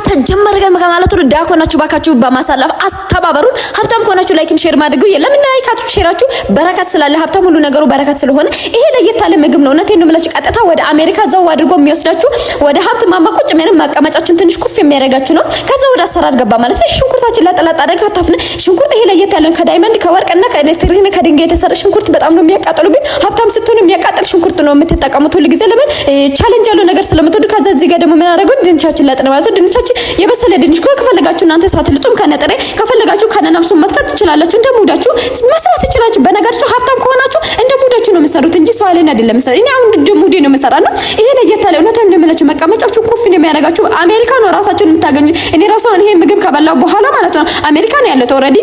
ተጀመረ ከማለቱ ድሃ ከሆናችሁ ባካችሁ በማሳለፍ አስተባበሩን። ሀብታም ከሆናችሁ like ም share ማድረጉ የለም እና like ኣችሁ share ኣችሁ በረከት ስላለ ሀብታም ሁሉ ነገሩ በረከት ስለሆነ ይሄ ለየት ያለ ምግብ ነው። እውነቴን ነው የምላችሁ። ቀጥታ ወደ አሜሪካ ዘው አድርጎ የሚወስዳችሁ ወደ ሀብት ማማ ቁጭ ምንም መቀመጫችሁን ትንሽ ኩፍ የሚያደርጋችሁ ነው። ከዛ ወደ አሰራር ገባ ማለት ነው። ሽንኩርታችን ላጠላጣ አደረግ ካታፍነ ሽንኩርት ይሄ ለየት ያለ ከ diamond ከወርቅና ከኤሌክትሪክ ከድንጋይ የተሰራ ሽንኩርት በጣም ነው የሚያቃጥሉ። ግን ሀብታም ስትሆኑ የሚያቃጥል ሽንኩርት ነው የምትጠቀሙት ሁሉ ጊዜ። ለምን challenge ያለው ነገር ስለምትወዱ። ከዛ እዚህ ጋር ደግሞ ምን አደረገው ድንቻችን ላጥነ ማለት ነው። ድንቻችን የበሰለ ድንች ከፈለጋችሁ እናንተ ሳትልጡም ከነጥሬ ከፈለጋችሁ ከነነፍሱ መክተት ትችላላችሁ። እንደ mood ኣችሁ መስራት ትችላላችሁ። በነገራችሁ ሀብታም ከሆናችሁ እንደ mood ኣችሁ ነው የምሰሩት እንጂ ሰው አለኝ አይደለም የምሰሩት። እኔ አሁን እንደ mood ኤ ነው የምሰራ ነው። ይሄ ለየት ያለ እውነቱን ነው የምላችሁ። መቀመጫችሁን ኩፍ ነው የሚያደርጋችሁ። አሜሪካ ነው ራሳችሁን የምታገኙት። እኔ ራሱ አሁን ይሄ ምግብ ከበላው በኋላ ማለት ነው አሜሪካ ነው ያለሁት። Already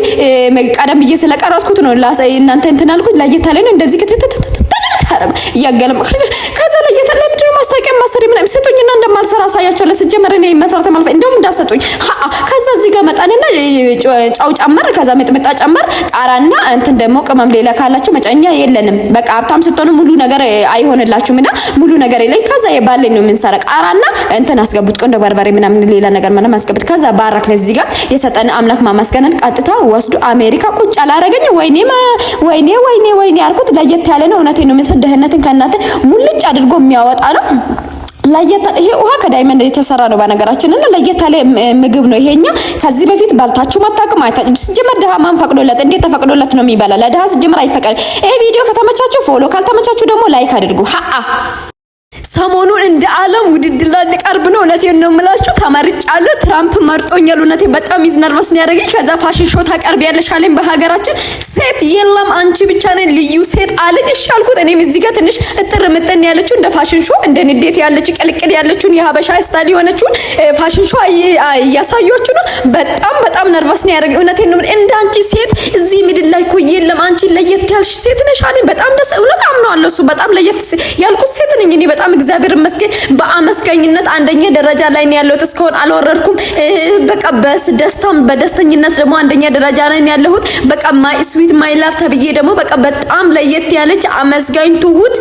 ቀደም ብዬ ስለቀረጽኩት ነው እናንተ እንትን አልኩት። ለየት ያለ ነው እንደዚህ ከተተተተተ እያገለም ከዛ ለየት ያለ ምንድን ነው ማስታወቂያ ማሰሪ ምናምን ስጡኝና እንደማልሰራ አሳያቸዋለሁ። ስጀመር እኔ መስራት ማልፈ እንደውም እንዳሰጡኝ። ከዛ እዚህ ጋር መጣንና ጨው ጨመር፣ ከዛ ሚጥሚጣ ጨመር፣ ቃራና እንትን ደግሞ ቅመም ሌላ ካላችሁ መጨኛ የለንም። በቃ ሀብታም ስትሆኑ ሙሉ ነገር አይሆንላችሁም እና ሙሉ ነገር የለኝ። ከዛ የባለኝ ነው የምንሰራ። ቃራና እንትን አስገቡት፣ ቆንዶ በርበሬ ምናምን ሌላ ነገር ምናምን አስገቡት። ከዛ ባረክ እዚህ ጋር የሰጠን አምላክ ማመስገንን ቀጥታ ወስዶ አሜሪካ ቁጭ አላረገኝ። ወይኔ ወይኔ ወይኔ ወይኔ ያልኩት ለየት ያለ ነው። እውነቴን ነው። ድህነትን ከእናንተ ሙልጭ አድርጎ የሚያወጣ ነው። ለየት ይሄ ውሃ ከ diamond የተሰራ ነው በነገራችን እና ለየት ያለ ምግብ ነው ይሄኛ። ከዚህ በፊት በልታችሁ ማታውቅም አይታችሁ። ሲጀመር ድሃ ማን ፈቅዶለት እንዴት ተፈቅዶለት ነው የሚበላ? ለድሃ ሲጀመር አይፈቀድም። ይሄ ቪዲዮ ከተመቻችሁ follow፣ ካልተመቻችሁ ደግሞ like አድርጉ። ሀአ ሰሞኑን እንደ ዓለም ውድድር ላይ ሊቀርብ ነው። እውነቴን ነው የምላችሁ፣ ተመርጫለሁ። ትራምፕ መርጦኛል። እውነቴን በጣም is nervous ነው ያደረገኝ። ከዛ fashion show ታቀርቢያለሽ አለኝ። በሀገራችን ሴት የለም አንቺ ብቻ ነን ልዩ ሴት አለኝ። እሺ አልኩት። እኔም እዚህ ጋር ትንሽ እጥር ምጥን ያለችው እንደ fashion show እንደ ንዴት ያለች ቅልቅል ያለችውን የሀበሻ style የሆነችውን fashion show እያሳያችሁ ነው። በጣም በጣም nervous ነው ያደረገኝ። እውነቴን ነው። እንደ አንቺ ሴት እዚህ ምድር ላይ እኮ የለም፣ አንቺ ለየት ያልሽ ሴት ነሽ አለኝ። በጣም ደስ እውነት አምነዋለሁ። እሱ በጣም ለየት ያልኩት ሴት ነኝ እኔ በጣም እግዚአብሔር ይመስገን በአመስጋኝነት አንደኛ ደረጃ ላይ ነው ያለሁት። እስካሁን አልወረድኩም። በቃ በደስታም በደስተኝነት ደግሞ አንደኛ ደረጃ ላይ ነው ያለሁት። በቃ my sweet my love ተብዬ ደግሞ በቃ በጣም ለየት ያለች አመስጋኝ፣ ትሁት፣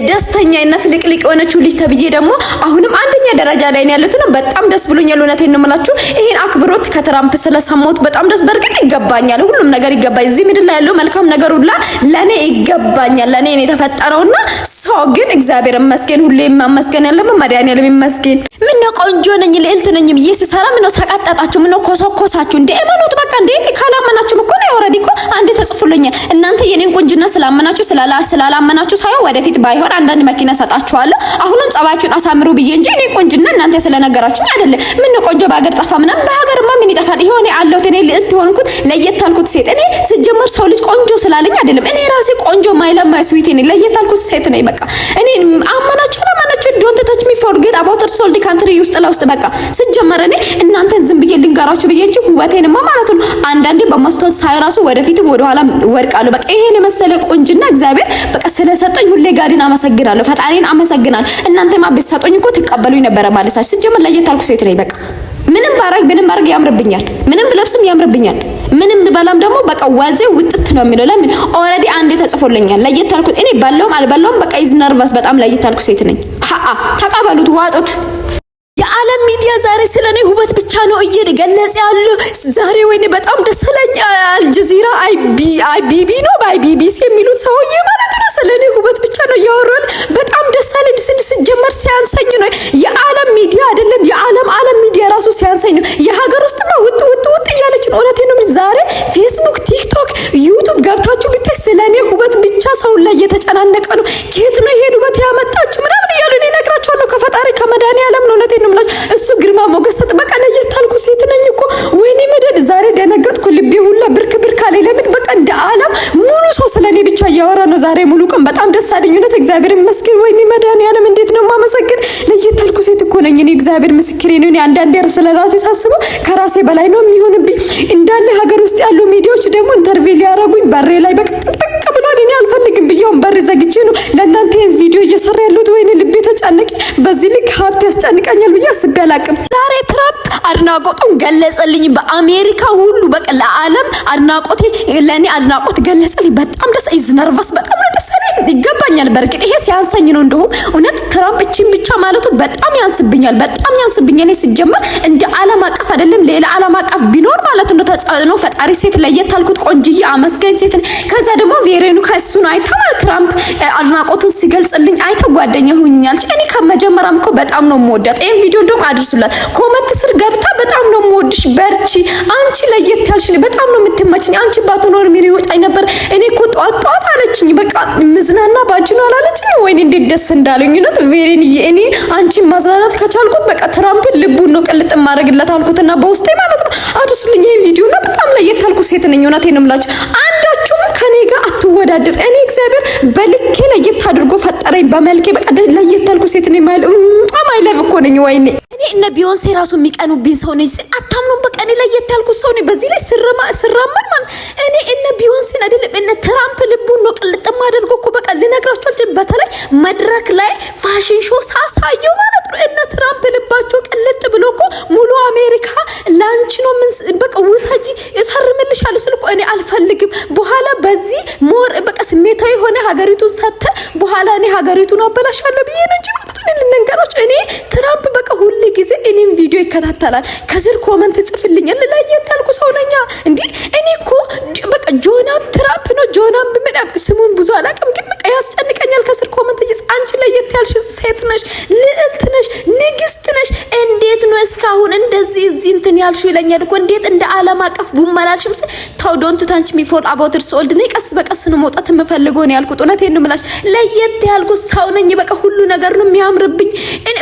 ደስተኛ እና ፍልቅልቅ የሆነችው ልጅ ተብዬ ደግሞ አሁንም አንደኛ ደረጃ ላይ ነው ያለሁት ነው። በጣም ደስ ብሎኛል። እውነቴን ነው የምላችሁ። ይሄን አክብሮት ከትራምፕ ስለሰማሁት በጣም ደስ በእርግጥ ይገባኛል። ሁሉም ነገር ይገባኝ። እዚህ ምድር ላይ ያለው መልካም ነገር ሁላ ለኔ ይገባኛል። ለኔ ነው የተፈጠረውና ሰው ግን እግዚአብሔር ይመስገን ሁሌ ማመስገን ያለብን መድኃኒዓለም ይመስገን። ምነው ቆንጆ ነኝ ልዕልት ነኝ ብዬ ስሰራ ምነው ሰቃጠጣችሁ? ምነው ኮሰኮሳችሁ? እንዴ እመኑት በቃ። እንዴ ካላመናችሁም እኮ ነው already እኮ አንዴ ተጽፎልኛል። እናንተ የኔን ቁንጅና ስላመናችሁ ስላላመናችሁ ሳይሆን ወደፊት ባይሆን አንዳንድ መኪና ሰጣችኋለሁ። አሁኑን ጸባያችሁን አሳምሩ ብዬ እንጂ እኔ ቁንጅና እናንተ ስለነገራችሁኝ አይደለም። ምነው ቆንጆ በሀገር ጠፋ ምናምን፣ በሀገርማ ምን ይጠፋል? ይሄው እኔ አለሁት። እኔ ልዕልት የሆንኩት ለየት ያልኩት ሴት እኔ ስጀመር ሰው ልጅ ቆንጆ ስላለኝ አይደለም። እኔ ራሴ ቆንጆ my love my sweet ነኝ። ለየት ያልኩት ሴት ነኝ። በቃ እኔ አመናችሁ አላመናችሁ don't touch me, forget about sold country ውስጥ ለውስጥ በቃ ስጀመር እኔ እናንተን ዝም ብዬ ልንገራችሁ ብዬ እንጂ ውበቴንማ ማለት ነው አንዳንዴ በመስታወት ሳይ ራሱ ወደፊትም ወደኋላም ወድቃለሁ። በቃ ይሄን የመሰለ ቆንጅና እግዚአብሔር በቃ ስለሰጠኝ ሁሌ God ን አመሰግናለሁ፣ ፈጣሪን አመሰግናለሁ። እናንተማ ብትሰጡኝ እኮ ትቀበሉኝ ነበረ ማለት ነው። ስጀመር ለየት ያልኩ ሴት ነኝ። በቃ ምንም ባረግ ምንም ባረግ ያምርብኛል። ምንም ብለብስም ያምርብኛል። ምንም ብበላም ደግሞ በቃ ወዜ ውጥት ነው የሚለው። ለምን already አንዴ ተጽፎልኛል። ለየት ያልኩት እኔ በላውም አልበላውም በቃ is nervous በጣም ለየት ያልኩ ሴት ነኝ። ሀአ ተቀበሉት፣ ዋጡት። የዓለም ሚዲያ ዛሬ ስለ እኔ ውበት ብቻ ነው እየገለጸ ያለው። ዛሬ ወይኔ በጣም ደስ አለኝ። አልጀዚራ አይቢቢ ነው በአይቢቢሲ የሚሉት ሰውዬ ማለት ነው ስለ እኔ ውበት ብቻ ነው እያወሩ ያለ። በጣም ደስ አለኝ። ስጀመር ሲያንሰኝ ነው የዓለም ሚዲያ አይደለም የዓለም ዓለም ሚዲያ ራሱ ሲያንሰኝ ነው። የሀገር ውስጥማ ውጥ ውጥ ውጥ እያለች ነው። እውነቴን ነው። ዛሬ ፌስቡክ፣ ቲክቶክ፣ ዩቱብ ገብታችሁ ብታይ ስለ እኔ ውበት ብቻ ሰው ላይ እየተጨናነቀ ነው። ከየት ነው ይሄን ውበት ያመጣችሁ ምናምን እያሉ እኔ እነግራቸዋለሁ። ከፈጣሪ ከመድኃኒዓለም ነው። እውነቴን ነው የምላችሁ። እሱ ግርማ ሞገስ ሰጥ በቃ ለየት ያልኩ ሴት ነኝ እኮ። ወይኔ መደድ ዛሬ ደነገጥኩ። ልቤ ሁላ ብርክ ብርክ አለኝ። ለምን በቃ እንደ ዓለም ሙሉ ሰው ስለ እኔ ብቻ እያወራ ነው ዛሬ ሙሉ ቀን። በጣም ደስ አለኝ። እውነት እግዚአብሔር ይመስገን። ወይኔ መድኃኒዓለም እንዴት ነው የማመሰግን። ለየት ያልኩ ሴት እኮ ነኝ እኔ። እግዚአብሔር ምስክሬ ነው። እኔ አንዳንዴ ስለ ራሴ ሳስበው ከራሴ በላይ ነው የሚሆንብኝ። እንዳለ ሀገር ውስጥ ያሉ ሚዲያዎች ደግሞ interview ሊያደርጉኝ በሬ ላይ በቃ ጥቅጥቅ ብሏል። እኔ አልፈልግም ብዬውን በር ዘግቼ ነው ለእናንተ ይሄን ቪዲዮ እየሰራ ያለሁት። ወይኔ ልቤ ተጨነቀ። ያስጨንቅ በዚህ ልክ ሀብት ያስጨንቀኛል ብዬ አስቤ አላቅም። ዛሬ ትራምፕ አድናቆቱን ገለጸልኝ። በአሜሪካ ሁሉ በቃ ለዓለም አድናቆቴ ለእኔ አድናቆት ገለጸልኝ። በጣም ደስ is nervous፣ በጣም ነው ደስ ያለኝ። ይገባኛል። በእርግጥ ይሄ ሲያንሰኝ ነው። እንደውም እውነት ትራምፕ እቺን ብቻ ማለቱ በጣም ያንስብኛል፣ በጣም ያንስብኛል። እኔ ሲጀመር እንደ ዓለም አቀፍ አይደለም ሌላ ዓለም አቀፍ ቢኖር ማለት ነው ተጽዕኖ ፈጣሪ ሴት፣ ለየት አልኩት ቆንጅዬ አመስጋኝ ሴት። ከዛ ደግሞ ቬሮኒካ እሱን አይታ ማለት ትራምፕ አድናቆቱን ሲገልጽልኝ አይታ ጓደኛ ሁኛለች። እኔ ከመጀመሪያም እኮ በጣም ነው የምወዳት። ይሄን ቪዲዮ እንደውም አድርሱላት። Comment ስር ገብታ በጣም ነው የምወድሽ፣ በርቺ፣ አንቺ ለየት ያልሽ፣ በጣም ነው የምትመችኝ። አንቺ ባትኖር ምን ይወጣኝ ነበር? እኔ እኮ ጠዋት ጠዋት አለችኝ፣ በቃ ምዝናና ባንቺ ነው አላለችኝ? ወይኔ እንዴት ደስ እንዳለኝ እውነት ቬሬንዬ፣ እኔ አንቺን ማዝናናት ከቻልኩት በቃ ትራምፕን ልቡን ነው ቅልጥ ማድረግለት አልኩትና በውስጤ ማለት ነው። አድርሱልኝ ይሄን ቪዲዮ እና በጣም ለየት ያልኩ ሴት ነኝ። እውነቴን ነው የምላችሁ። አንዳችሁም ከኔ ጋር አትወዳደር። እኔ እግዚአብሔር በልኬ ለየት አድርጎ ፈጠረኝ። በመልኬ በቃ ለየት ያልኩ ሴት ነኝ። My love እኮ ነኝ። ወይኔ እኔ እነ ቢዮንሴ ራሱ የሚቀኑብኝ ሰው ነኝ። አታምኑም? በቃ እኔ ለየት ያልኩ ሰው ነኝ። በዚህ ላይ ስራመድ ማለት እኔ እነ ቢዮንሴን አይደለም እነ ትራምፕ ልቡን ነው ቅልጥም አድርጎ እኮ በቃ ልነግራችሁ አልችልም። በተለይ መድረክ ላይ fashion show ሳሳየው ማለት ነው እነ ትራምፕ ልባቸው ቅልጥ ብሎ እኮ ሙሉ አሜሪካ ላንቺ ነው፣ ምን በቃ ውሰጂ እፈርምልሻለሁ ስል እኮ እኔ አልፈልግም። በኋላ በዚህ more በቃ ስሜታዊ የሆነ ሀገሪቱን ሰተ በኋላ እኔ ሀገሪቱን አበላሻለሁ ብዬ ነው እንጂ ማለት ነው። ልንገራችሁ፣ እኔ ትራምፕ በቃ ሁል ጊዜ እኔም ቪዲዮ ይከታተላል፣ ከስር comment ጽፍልኛል። ለየት ያልኩ ሰው ነኛ እንዲህ። እኔ እኮ በቃ ጆናም ትራምፕ ነው ጆናም ምን ስሙን ብዙ አላውቅም፣ ግን በቃ ያስጨንቀኛል። ከስር comment አንቺ ለየት ያልሽ ሴት ነሽ፣ ልዕልት ነሽ፣ ንግስት ነሽ። እንዴት ነው እስካሁን እንደዚህ እዚህ እንትን ያልሽው ይለኛል እኮ። እንዴት እንደ ዓለም አቀፍ boom አላልሽም? ተው፣ don't touch me for about it's old። እኔ ቀስ በቀስ ነው መውጣት የምፈልገው ነው ያልኩት። እውነቴን ነው የምላሽ፣ ለየት ያልኩት ሰው ነኝ። በቃ ሁሉ ነገር ነው የሚያምርብኝ።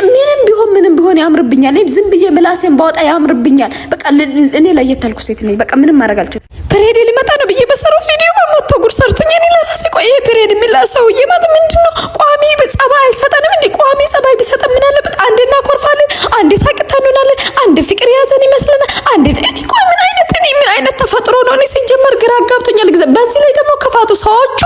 ምንም ቢሆን ምንም ቢሆን ያምርብኛል። ዝም ብዬ ምላሴን ባወጣ ያምርብኛል። በቃ እኔ ለየት ያልኩ ሴት ነኝ። በቃ ምንም ማድረግ አልችልም። Period ሊመጣ ነው ብዬ በሰራሁት ቪዲዮ መጥቶ ጉድ ሰርቶኝ። እኔ ለራሴ ቆይ ይሄ period የሚላ ሰውዬ ማለት ምንድን ነው? ቋሚ ጸባይ አይሰጠንም እንዴ? ቋሚ ጸባይ ቢሰጠን ምን አለበት? አንዴ እናኮርፋለን፣ አንዴ ሳቅታ እንሆናለን፣ አንዴ ፍቅር የያዘን ይመስለናል። አንዴ እኔ ቆይ ምን አይነት እኔ ምን አይነት ተፈጥሮ ነው? እኔ ሲጀመር ግራ አጋብቶኛል። ጊዜ በዚህ ላይ ደግሞ ክፋቱ ሰዎቹ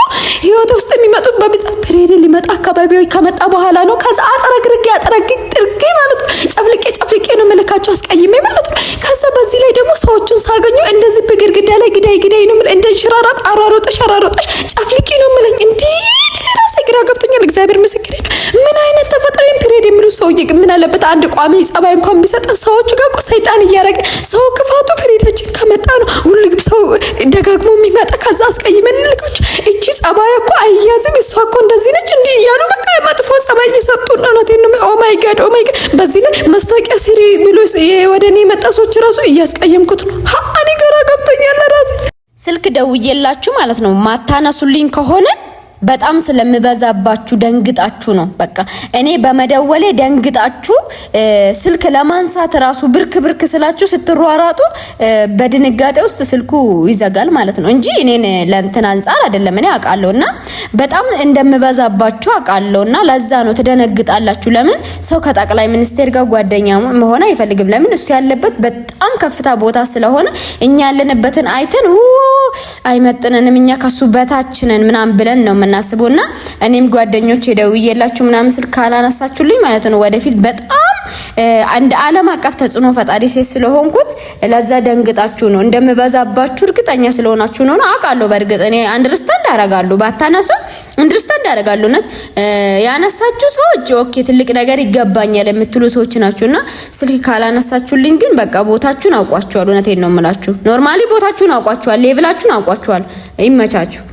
ህይወት ውስጥ የሚመጡት በብዛት period ሊመጣ አካባቢ ከመጣ በኋላ ነው። ከዛ አጠረግርጌ አጠረግግ ጥርጌ ማለት ነው፣ ጨፍልቄ ጨፍልቄ ነው መልካቸው አስቀይሜ ማለት ነው። ከዛ በዚህ ላይ ደግሞ ሰዎቹን ሳገኙ እንደዚህ በግድግዳ ላይ ግዳይ ግዳይ ነው የምልህ፣ እንደ እንሽራራጥ አሯሮጠሽ አሯሮጠሽ ጨፍልቄ ነው የምለኝ። እንዲህ ለራሴ ግራ ገብቶኛል። እግዚአብሔር ምስክሬ ነው። ምን አይነት ተፈጥሮ period የሚሉ ሰውዬ ግን ምን አለበት አንድ ቋሚ ጸባይ እንኳን ቢሰጠን። ሰዎቹ ጋር እኮ ሰይጣን እያደረገ ሰው ክፋቱ period ኣችን ከመጣ ነው ሁሉ ሰው ደጋግሞ የሚመጣ። ከዛ አስቀይመን እንልካቸው። እቺ ጸባይ እኮ አይያዝም፣ እሷ እኮ እንደዚህ ነች እንዲህ እያሉ በቃ መጥፎ ጸባይ እየሰጡ ነው። እውነቴን ነው። Oh my God, oh my God። በዚህ ላይ ማስታወቂያ ስሪ ብሎ ወደ እኔ የመጣ ሰዎች ራሱ እያስቀየምኩት ነው። እኔ ግራ ገብቶኛል ራሴ። ስልክ ደውዬላችሁ ማለት ነው ማታነሱልኝ ከሆነ በጣም ስለምበዛባችሁ ደንግጣችሁ ነው። በቃ እኔ በመደወሌ ደንግጣችሁ ስልክ ለማንሳት ራሱ ብርክ ብርክ ስላችሁ ስትሯራጡ በድንጋጤ ውስጥ ስልኩ ይዘጋል ማለት ነው እንጂ እኔን ለእንትን አንጻር አይደለም። እኔ አውቃለሁ እና በጣም እንደምበዛባችሁ አውቃለሁ እና ለዛ ነው ትደነግጣላችሁ። ለምን ሰው ከጠቅላይ ሚኒስቴር ጋር ጓደኛ መሆን አይፈልግም? ለምን እሱ ያለበት በጣም ከፍታ ቦታ ስለሆነ እኛ ያለንበትን አይተን አይመጥነንም፣ እኛ ከሱ በታች ነን ምናምን ብለን ነው የምናስበው። እና እኔም ጓደኞች ደውዬላችሁ ምናምን ስልክ ካላነሳችሁልኝ ማለት ነው ወደፊት በጣም እንደ ዓለም አቀፍ ተጽዕኖ ፈጣሪ ሴት ስለሆንኩት ለዛ ደንግጣችሁ ነው፣ እንደምበዛባችሁ እርግጠኛ ስለሆናችሁ ነው። አውቃለሁ። በእርግጥ እኔ understand አደርጋለሁ፣ ባታነሱ understand አደርጋለሁ። እውነት ያነሳችሁ ሰዎች okay ትልቅ ነገር ይገባኛል የምትሉ ሰዎች ናችሁና ስልክ ካላነሳችሁልኝ ግን በቃ ቦታችሁን አውቋችኋል። እውነቴን ነው የምላችሁ። Normally ቦታችሁን አውቋችኋል፣ level ኣችሁን አውቋችኋል። ይመቻችሁ።